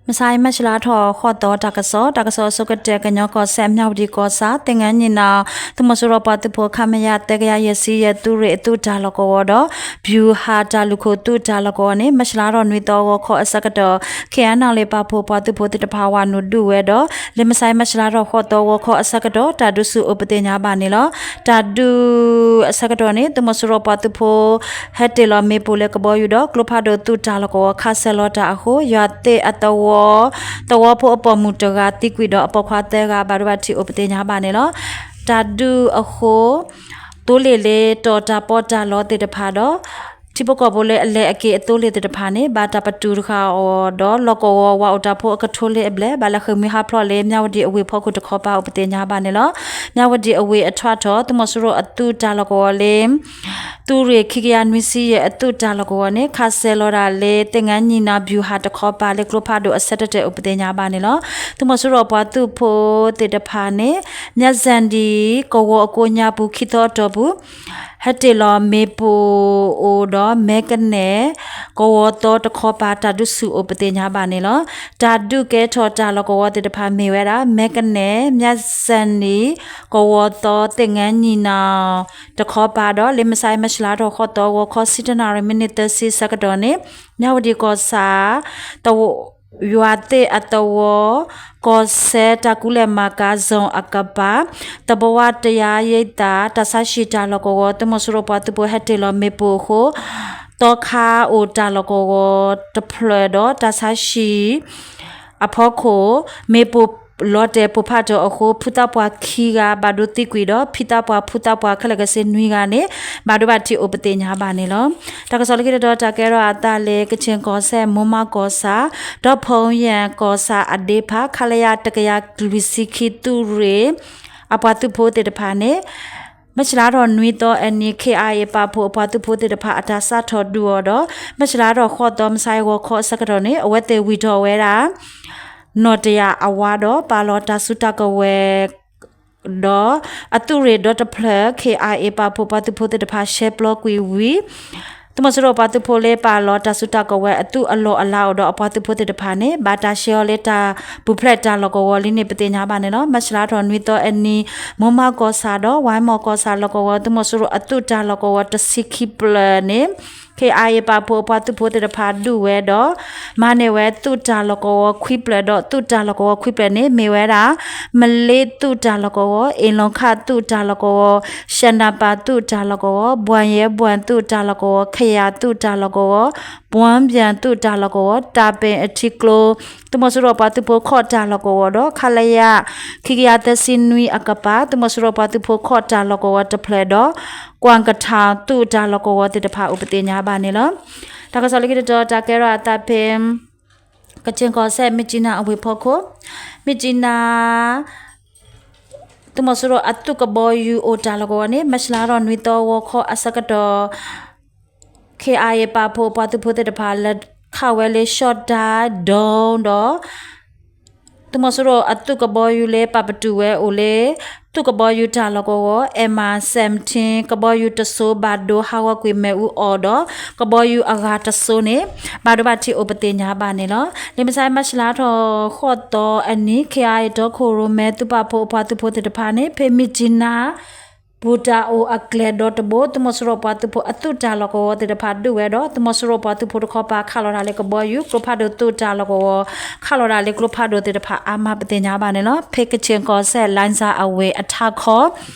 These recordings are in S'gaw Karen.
မဆါအံၤ မၢ်ၡလါထီၣ် ဃိးသီ တၢ်ကစီၣ်, တၢ်ကစီၣ်အဆိကတၢၢ် ကညီကီၢ်စဲၣ် မြဝတီကီၢ်ဆၣ် သင်္ဃန်းညီနောင် သုးမီၤစိရိၤပှၤသုးဖိ ခမရ သၢကယၤယဲၢ်ဆံယဲၢ် သုးရ့ၣ်အသုးတၢ်လီၢ်ကဝီၤဒီး ဗျူဟာတၢ်လုၢ်ခိၣ်သုးတၢ်လီၢ်ကဝီၤန့ၣ် မၢ်ၡလါထီၣ်နွံသီ ဂီၤခီအဆၢကတီၢ် ခ့ၣ်အဲၣ်နၣ်လ့ၣ် ပာ်ဖှိၣ်ပှၤသုးဖိသ့ၣ်တဖၣ် ဝးနုာ်ဒုးဝဲဒီး လၢမဆါအံၤ မၢ်ၡလါထီၣ် ဃိးသီ ဂီၤခီအဆၢကတီၢ် တၢ်ဒုးဆူၣ်အိၣ်ပသ့ၣ်ညါဘၣ်န့ၣ်လီၤ. တၢ်ဒုးအဆၢကတီၢ်န့ၣ် သုးမီၤစိရိၤပှၤသုးဖိ ဟဲတ့ၢ်လီၤမ့ၣ်ပိၢ်လၢကဘီယူၤဒီး ကျိဖးဒိၣ်သုးတၢ်လီၢ်ကဝီၤ ခးစဲၤလီၤတၢ်အဃိ ယွၤသ့ၣ်အသဝီ သဝီဖိအပိာ်မုၣ်တဂၤသံကွံာ်ဒီး အပိာ်ခွါသၢဂၤ ဘၣ်ဒိဘၣ်ထံးအိၣ်ပသ့ၣ်ညါဘၣ်န့ၣ်လီၤ. တၢ်ဒုးအဃိ သိလ့ၣ်လၢတီၤတၢ်ပီးတၢ်လီသ့ၣ်တဖၣ်ဒီး ထံဖိကီၢ်ဖိလၢအလဲၤအက့ၤအသိလ့ၣ်သ့ၣ်တဖၣ်န့ၣ် ဘၣ်တၢ်ပတုာ်တဃာ်အီၤဒီး လီၢ်ကဝီၤဝးအိၣ်တၢ်ဖိအကထိလ့အဘျဲၣ် ဘၣ်လဲၤဃ့ၢ်မှံဟးဖျိးလၢ မြဝတီအဝ့ၢ်ဖီခိၣ်တခီပၤအိၣ်ပသ့ၣ်ညါဘၣ်န့ၣ်လီၤ. မြဝတီအဝ့ၢ်အထွးထီၣ် သုးမီၤစိရိၤအသုးတၢ်လီၢ်ကဝီၤလၢ သုးရ့ၣ်ခံကယၤနွံဆံယဲၢ်အသုးတၢ်လီၢ်ကဝီၤန့ၣ် ခးစဲၤလီၤဒၣ်လၢ သင်္ဃန်းညီနောင် ဗျူဟာတခီပၤ လၢကျိဖးဒိၣ်အဆၢတတဲာ်အိၣ်ပသ့ၣ်ညါဘၣ်န့ၣ်လီၤ. သုးမီၤစိရိၤအပှၤသုးဖိသ့ၣ်တဖၣ်န့ၣ် မြစၣ်ဒံၣ် ကဝီၤအကိးညါပူၤ ခံသီအတီၢ်ပူၤ ဟဲတ့ၢ်လီၤမ့ၣ်ပိၢ်အိၣ်ဒီး မဲကနဲၣ် ကဝီၤသီတခီပၤ တၢ်ဒုးဆူၣ်အိၣ်ပသ့ၣ်ညါဘၣ်န့ၣ်လီၤ. တၢ်ဒုးကဲထီၣ်တၢ်လီၢ်ကဝီၤသ့ၣ်တဖၣ်မ့ၢ်ဝဲဒၣ် မဲကနဲၣ် မြစၣ်ဒံၣ် ကဝီၤသီ သင်္ဃန်းညီနောင် တခီပၤဒီး လၢမဆါအံၤ မၢ်ၡလါထီၣ် ဃိးသီ ဂီၤခီ ဆံတနၣ်ရံၣ် မံးနံးသၢဆံဆၢကတီၢ်န့ၣ် မြဝတီကီၢ်ဆၣ် ယွၤသ့ၣ်အသဝီ ကီၢ်စဲၣ်တၢ်ကူၣ်လဲၤမၤကၤ zone အကပၤ သဘဝတရားရိပ်သာ တၢ်ဆါဟံၣ်တၢ်လီၢ်ကဝီၤ သုးမီၤစိရိၤပှၤသုးဖိဟဲတ့ၢ်လီၤမ့ၣ်ပိၢ်အဃိ သီခါအိၣ်တၢ်လီၢ်ကဝီၤတဖျၢၣ်ဒီး တၢ်ဆါဟံၣ်အဖီခိၣ် မ့ၣ်ပိၢ်လီၤတဲာ်ပိၢ်ဖးထီၣ်အဃိ ဖုသးပှၢ်ခံဂၤ ဘၣ်ဒိသံကွံာ်ဒီး ဖံသးပှၢ်ဖုသးပှၢ်ခဲလၢာ်ကဆ့နွံဂၤန့ၣ် ဘၣ်ဒိဘၣ်ထံးအိၣ်ပသ့ၣ်ညါဘၣ်န့ၣ်လီၤ. တၢ်ကစီၣ်လၢခံတတီၤ တၢ်ကဲထီၣ်အသးလၢ ကခ့ၣ်ကီၢ်စဲၣ် မိၢ်မးကီၢ်ဆၣ် ဒီးဖီယၣ်ကီၢ်ဆၣ်အဒ့ဖး ခလရ တကယၤလွံၢ်ဆံခံ သုးရ့ၣ် အပှၤသုးဖိသ့ၣ်တဖၣ်န့ၣ် မၢ်ၡလါထီၣ်နွံသီအနံၤ ခ့ၣ်အဲၣ်အ့ၣ် ပာ်ဖှိၣ်အပှၤသုးဖိသ့ၣ်တဖၣ်အတၢ်စးထီၣ်ဒုးအီၤဒီး မၢ်ၡလါထီၣ်ဃိးသီ မဆါအံၤ ဂီၤခီအဆၢကတီၢ်န့ၣ် အဝဲသ့ၣ်ဝံၢ်ထီၣ်ဝဲဒၣ် နီၣ်တယၢ်အဝါဒီး ပာ်လီၤတၢ်စုတၢ်ကဝဲၤ ဒီးအသုးရ့ၣ်ဒီတဖျၢၣ် ခ့ၣ်အဲၣ်အ့ၣ် ပာ်ဖှိၣ်ပှၤသုးဖိသ့ၣ်တဖၣ် ရှဲပျီကွံာ်ဝံၤ သုးမီၤစိရိၤပှၤသုးဖိလၢပာ်လီၤတၢ်စုတၢ်ကဝဲၤအသုးအလီၢ်အလၤအိၣ်ဒီး အပှၤသုးဖိသ့ၣ်တဖၣ်န့ၣ် ဘၣ်တၢ်ရှဲအီၤလၢတၢ်ပူၤဖျဲးတၢ်လီၢ်ကဝီၤလံန့ၣ် ပသ့ၣ်ညါဘၣ်န့ၣ်လီၤ. မၢ်ၡလါထီၣ်နွံသီအနံၤ မိၢ်မးကီၢ်ဆၣ်ဒီး ဝါမီၢ်ကီၢ်ဆၣ်လီၢ်ကဝီၤ သုးမီၤစိရိၤအသုးတၢ်လီၢ်ကဝီၤတဆံခံဖျၢၣ်န့ၣ် ခ့ၣ်အဲၣ်အ့ၣ် ပာ်ဖှိၣ်အပှၤသုးဖိသ့ၣ်တဖၣ်ဒုးဝဲဒီး မၤန့ၢ်ဝဲသုးတၢ်လီၢ်ကဝီၤခွံဖျၢၣ်ဒီး သုးတၢ်လီၢ်ကဝီၤခွံဖျၢၣ်န့ၣ် မ့ၢ်ဝဲဒၣ် မလ့သုးတၢ်လီၢ်ကဝီၤ အ့ၣ်လီၤခၣ်သုးတၢ်လီၢ်ကဝီၤ ရှဲနၢ်ပၢ်သုးတၢ်လီၢ်ကဝီၤ ဘှၢ်ယဲဘှၢ်သုးတၢ်လီၢ်ကဝီၤ ခယၣ်သုးတၢ်လီၢ်ကဝီၤ ဘှၢ်ဘၠၣ်သုးတၢ်လီၢ်ကဝီၤ တၢ်ပ့ၣ်အထံကျိ သုးမီၤစိရိၤပှၤသုးဖိခိးတၢ်လီၢ်ကဝီၤဒီး ခလရ ခံကယၤသၢဆံနွံအကပၤ သုးမီၤစိရိၤပှၤသုးဖိခိးတၢ်လီၢ်ကဝီၤတဖျၢၣ်ဒီး ကွၢ်ကထၣ်သုးတၢ်လီၢ်ကဝီၤသ့ၣ်တဖၣ်အိၣ်ပသ့ၣ်ညါဘၣ်န့ၣ်လီၤ. တၢ်ကစီၣ်လၢခံတတီၤ တၢ်ကဲထီၣ်အသးဖဲ ကခ့ၣ်ကီၢ်စဲၣ် မြစ်ကြီးနားအဝ့ၢ်ဖီခိၣ် မြစ်ကြီးနား သုးမီၤစိရိၤအသုးကဘီယူၤအိၣ်တၢ်လီၢ်ကဝီၤန့ၣ် မၢ်ၡလါထီၣ်နွံသီဂီၤခီအဆၢကတီၢ် ခ့ၣ်အဲၣ်အ့ၣ် ပာ်ဖှိၣ်ပှၤသုးဖိသ့ၣ်တဖၣ် လဲၤခးဝဲလၢ ရှီၣ်တၢ်ဒိၣ်ဒီး သုးမီၤစိရိၤအသုးကဘီယူၤလၢပာ်ပတုာ်ဝဲအိၣ်လၢ သုးကဘီယူၤတၢ်လီၢ်ကဝီၤ MI seventeen ကဘီယူၤတစိၤ ဘၣ်ဒိဟးဂီၤကွံာ်မ့ၣ်အူအီၣ်ဒီး ကဘီယူၤအဂၤတစိၤန့ၣ် ဘၣ်ဒိဘၣ်ထံးအိၣ်ပသ့ၣ်ညါဘၣ်န့ၣ်လီၤ. လၢမဆါ မၢ်ၡလါထီၣ်ဃိးသီအနံၤ ခ့ၣ်အဲၣ်အ့ၣ် တီခိၣ်ရိၣ်မဲသုးပာ်ဖှိၣ်အပှၤသုးဖိသ့ၣ်တဖၣ်န့ၣ် ဖဲမြစ်ကြီးနား ပူၤတၢ်အိၣ်အကျဲဒီတဘိ သုးမီၤစိရိၤပှၤသုးဖိအသုးတၢ်လီၢ်ကဝီၤသ့ၣ်တဖၣ်ဒုးဝဲဒီး သုးမီၤစိရိၤပှၤသုးဖိတခီပၤခးလီၤတၢ်လၢကဘီယူၤ ကျိဖးဒိၣ်သုးတၢ်လီၢ်ကဝီၤ ခးလီၤတၢ်လၢကျိဖးဒိၣ်သ့ၣ်တဖၣ်အါမးပသ့ၣ်ညါဘၣ်န့ၣ်လီၤ. ဖဲကခ့ၣ်ကီၢ်စဲၣ် လိုင်ဇာအဝ့ၢ်အထးခီ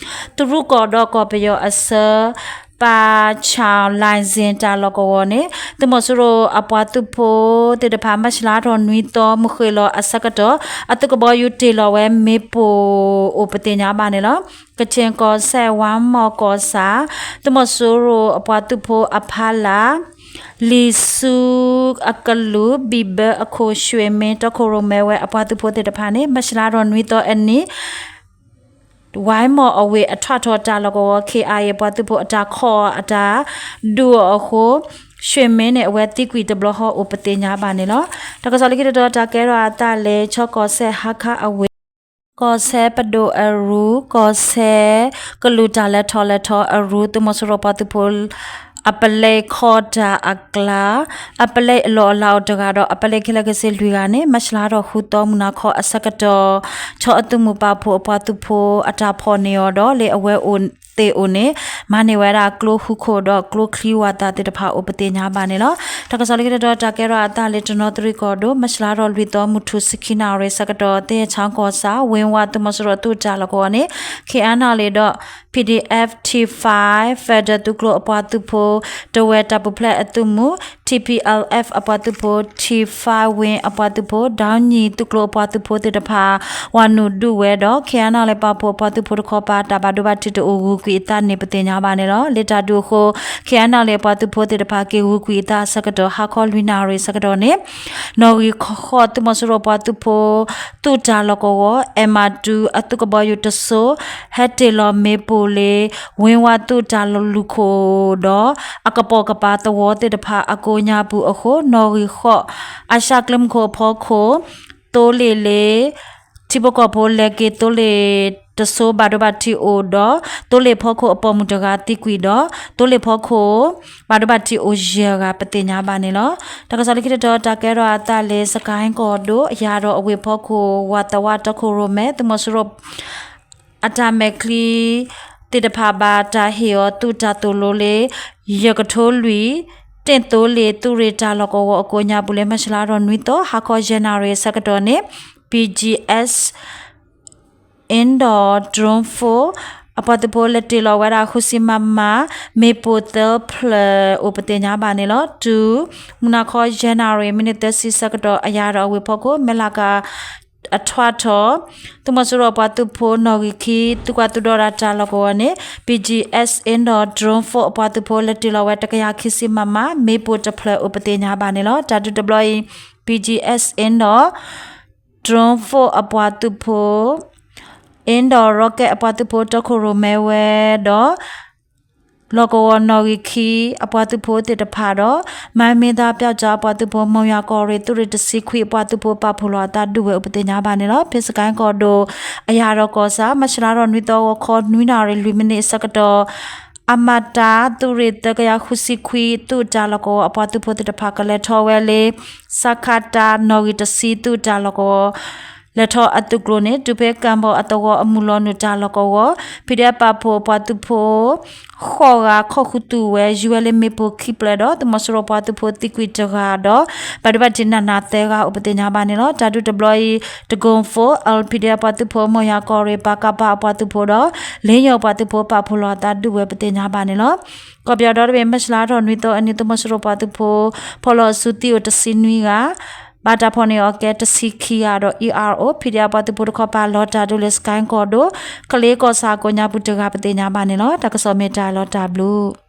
တရူးကီၢ်ဒီးကီၢ်ပယီၤအဆၢ ပၢ်ဆၣ်လၢ်စ့ၣ်တၢ်လီၢ်ကဝီၤန့ၣ် သုးမီၤစိရိၤအပှၤသုးဖိသ့ၣ်တဖၣ် မၢ်ၡလါထီၣ်နွံသီ မုၢ်ဃ့ၢ်လီၤအဆၢကတီၢ် အသုးကဘီယူၤတ့ၢ်လီၤဝဲမ့ၣ်ပိၢ်အိၣ်ပသ့ၣ်ညါဘၣ်န့ၣ်လီၤ. ကခ့ၣ်ကီၢ်စဲၣ် ဝါမီၢ်ကီၢ်ဆၣ် သုးမီၤစိရိၤအပှၤသုးဖိအဖီလာ် လံာ်ဆူအကလူး ဘံၣ်ဘၢအခိၣ် ရွှေမင်း တီခိၣ်ရိၣ်မဲဝဲအပှၤသုးဖိသ့ၣ်တဖၣ်န့ၣ် မၢ်ၡလါထီၣ်နွံသီအနံၤ ဝါမီၢ်အဝ့ၢ်အထွးထီၣ်တၢ်လီၢ်ကဝီၤ ခ့ၣ်အဲၣ်အ့ၣ် ပှၤသုးဖိအတၢ်ခိးအတၢ်ဒုးအီၤအဃိ ရွှေမင်းန့ၣ် အဝဲသံကွံာ်တဘျီဃီအိၣ်ပသ့ၣ်ညါဘၣ်န့ၣ်လီၤ. တၢ်ကစီၣ်လၢခံတတီၤ တၢ်ကဲထီၣ်အသးလၢ ခၠီကီၢ်စဲၣ် ဟါခါအဝ့ၢ် ကီၢ်စဲၣ်ပဒိၣ်အရူ ကီၢ်စဲၣ်ကလုာ်တၢ်လဲၤထီၣ်လဲၤထီအရူ သုးမီၤစိရိၤပှၤသုးဖိ အပလဲခီတၢ်အကျါ အပလဲအလီၢ်အလၤအိၣ်တဂၤဒီး အပလဲခဲလၢာ်ခဲဆ့လွံၢ်ဂၤန့ၣ် မၢ်ၡလါထီၣ်ဃုသီ မုၢ်နၤခီအဆၢကတီၢ် ခၠီအသုးမုၢ်ပာ်ဖှိၣ်အပှၤသုးဖိအတၢ်ဖီၣ်န့ၢ်အီၤဒီး လၢအဝဲအိၣ်သ့ၣ်အိၣ်န့ၣ် မၤန့ၢ်ဝဲဒၣ်ကျိဃုခိၣ်ဒီးကျိချံဝးသးသ့ၣ်တဖၣ်အိၣ်ပသ့ၣ်ညါဘၣ်န့ၣ်လီၤ. တၢ်ကစီၣ်လၢခံတတီၤ တၢ်ကဲထီၣ်အသးလၢ တနီသရံၣ်ကီၢ်ဒိၣ် မၢ်ၡလါထီၣ်လွံၢ်သီ မုၢ်ထူၣ်ဆံခံနၣ်ရံၣ်ဆၢကတီၢ် သ့ၣ်ဟ့ၣ်ဆၣ်ကီၢ်ဆၣ် ဝ့ၢ်ဝးသုးမီၤစိရိၤသုးတၢ်လီၢ်ကဝီၤန့ၣ် ခ့ၣ်အဲၣ်နၣ်လ့ၣ်ဒီး P D F T five Federal သုးကျိၤအပှၤသုးဖိ တဝဲတၢ်ပူၤဖျဲးအသုးမုၢ် T P L F အပှၤသုးဖိ T five Wing အပှၤသုးဖိ ဒီနံၣ်သုးကျိၤအပှၤသုးဖိသ့ၣ်တဖၣ် ဝၤနုာ်ဒုးဝဲဒီး ခ့ၣ်အဲၣ်နၣ်လ့ၣ်ပာ်ဖှိၣ်အပှၤသုးဖိတခီပၤ တၢ်ဘၣ်ဒိဘၣ်ထံးတအိၣ် ဂုၤကွံာ်အသးန့ၣ် ပသ့ၣ်ညါဘၣ်န့ၣ်လီၤ. လၢတၢ်ဒုးအဃိ ခ့ၣ်အဲၣ်နၣ်လ့ၣ်အပှၤသုးဖိသ့ၣ်တဖၣ် က့ၤဂုၤကွံာ်အသးအဆၢကတီၢ် ဟါခီလွံၢ်နၣ်ရံၣ်ဆၢကတီၢ်န့ၣ် နီၣ်ဂံၢ်ဃိးသုးမီၤစိရိၤအပှၤသုးဖိ သုးတၢ်လီၢ်ကဝီၤ M two အသုးကဘီယူၤတစိၤ ဟဲတ့ၢ်လီၤမ့ၣ်ပိၢ်လၢ ဝ့ၢ်ဝးသုးတၢ်လူၢ်ခိၣ်ဒီး အကပိာ်ကပၤသဝီသ့ၣ်တဖၣ်အကိးညါပူၤအဃိ နီၣ်ဂံၢ်ဃိး အၡါကျဲမုၢ်ခိၣ်အဖီခိၣ် သိလ့ၣ်လၢ ထံဖိကီၢ်ဖိလဲၤက့ၤသိလ့ၣ်တစိၤ ဘၣ်ဒိဘၣ်ထံးအိၣ်ဒီး သိလ့ၣ်ဖီခိၣ်အပိာ်မုၣ်တဂၤသံကွံာ်ဒီး သိလ့ၣ်ဖီခိၣ် ဘၣ်ဒိဘၣ်ထံးအိၣ်ယဲၢ်ဂၤ ပသ့ၣ်ညါဘၣ်န့ၣ်လီၤ. တၢ်ကစီၣ်လၢခံတတီၤ တၢ်ကဲထီၣ်အသးလၢ စကဲၣ်ကီၢ်ဒိၣ် အယၢ်ဒီးအဝ့ၢ်ဖီခိၣ် ဝၤသးဝးတီခိၣ်ရိၣ်မဲ သုးမီၤစိရိၤ အတၢ်မဲာ်ချံသ့ၣ်တဖၣ် ဘၣ်တၢ်ဟ့ၣ်အီၤသုးတၢ်သိၣ်လိလၢ ယဲၢ်ကထိလွံၢ် တ့ၢ်သိလ့ၣ်သုးရ့ၣ်တၢ်လီၢ်ကဝီၤအကိးညါပူၤလၢ မၢ်ၡလါထီၣ်နွံသီ ဟါခီယဲၢ်နၣ်ရံၣ်အဆၢကတီၢ်န့ၣ် P G S Indoor Drone Force အပှၤသုးဖိလဲၤတ့ၢ်လီၤဝဲဒၣ် ဃုဆံ မမ မ့ၣ်ပိၢ်သၢဖျၢၣ်အိၣ်ပသ့ၣ်ညါဘၣ်န့ၣ်လီၤ. တုၤ မုၢ်နၤခီယဲၢ်နၣ်ရံၣ် မံးနံးသၢဆံဆၢကတီၢ် အယၢ်ဒီးအဝ့ၢ်ဖီခိၣ် မဲၢ်လးကၤ အထွးထီၣ် သုးမီၤစိရိၤအပှၤသုးဖိနီၣ်ဂံၢ်ခံ သုးကွၢ်သုးဒီးတၢ်လီၢ်ကဝီၤန့ၣ် P G S Indoor Drone Force အပှၤသုးဖိလဲၤတ့ၢ်လီၤဝဲ တကယၤခံဆံ မမ မ့ၣ်ပိၢ်တဖျၢၣ်အိၣ်ပသ့ၣ်ညါဘၣ်န့ၣ်လီၤ. တၢ်ဒုးတဘျီအံၤ P G S Indoor Drone Force အပှၤသုးဖိ Indoor Rocket အပှၤသုးဖိတီခိၣ်ရိၣ်မဲဝဲဒီး လီၢ်ကဝီၤနီၣ်ဂံၢ်ခံ အပှၤသုးဖိသ့ၣ်တဖၣ်ဒီး မၤမ့ၢ်သးပျီကၠီအပှၤသုးဖိ မိၢ်ယွၤကီၢ်ရ့ၣ် သုးရ့ၣ်တဆံခွံ အပှၤသုးဖိပာ်ဖှိၣ်လီၤအသးဒုးဝဲအိၣ်ပသ့ၣ်ညါဘၣ်န့ၣ်လီၤ. ဖဲစကဲၣ်ကီၢ်ဒိၣ် အယၢ်ဒီးကီၢ်ဆၣ် မၢ်ၡလါထီၣ်နွံသီ ဂီၤခီနွံနၣ်ရံၣ်လွံၢ်မံးနံးအဆၢကတီၢ် အမတ သုးရ့ၣ်သၢကယၤဃုဆံခွံ သုးတၢ်လီၢ်ကဝီၤအပှၤသုးဖိသ့ၣ်တဖၣ် ကလဲၤထီၣ်ဝဲလၢ စကတ နီၣ်ဂံၢ်တဆံ သုးတၢ်လီၢ်ကဝီၤ လဲၤထီၣ်အသုးကျိၤန့ၣ် တုၤဖဲကၣ်ဘီအသဝီအမုၢ်လီၤနုာ်တၢ်လီၢ်ကဝီၤ P D F ပာ်ဖှိၣ်ပှၤသုးဖိ ဃိးဂၤ ခီၣ်ဃုာ်သူၣ်ဝဲ ယူၤဝဲလၢမ့ၣ်ပိၢ်ခံဖျၢၣ်ဒီး သုးမီၤစိရိၤပှၤသုးဖိသံကွံာ်တဂၤဒီး ဘၣ်ဒိဘၣ်ထံးနးနးသၢဂၤအိၣ်ပသ့ၣ်ညါဘၣ်န့ၣ်လီၤ. တၢ်ဒုးတဘျီအံၤ တကိၣ် Force L P D F ပှၤသုးဖိ မိၢ်ယွၤကီၢ်ရ့ၣ် ပကဖ အပှၤသုးဖိဒီး လ့ညိၣ်ပှၤသုးဖိပာ်ဖှိၣ်လီၤအသးဒုးဝဲပသ့ၣ်ညါဘၣ်န့ၣ်လီၤ. ကီၢ်ပယီၤဒီတဘ့ၣ် မၢ်ၡလါထီၣ်နွံသီအနံၤ သုးမီၤစိရိၤပှၤသုးဖိ ဖီၣ်လီၤစုသံအိၣ်တဆံနွံဂၤ ဘၣ်တၢ်ဖီၣ်န့ၢ်အီၤကဲတဆံခံဂၤဒီး E R O P D F ပှၤသုးဖိတခီပၤလီၤတၢ်ဒုးလၢ စကဲၣ်ကီၢ်ဒိၣ် ကလ့ကီၢ်ဆၣ်အကိးညါပူၤတဂၤပသ့ၣ်ညါဘၣ်န့ၣ်လီၤ. တၢ်ကစီၣ်မ့ၢ်တၢ်လီၤတၢ်ဘျုး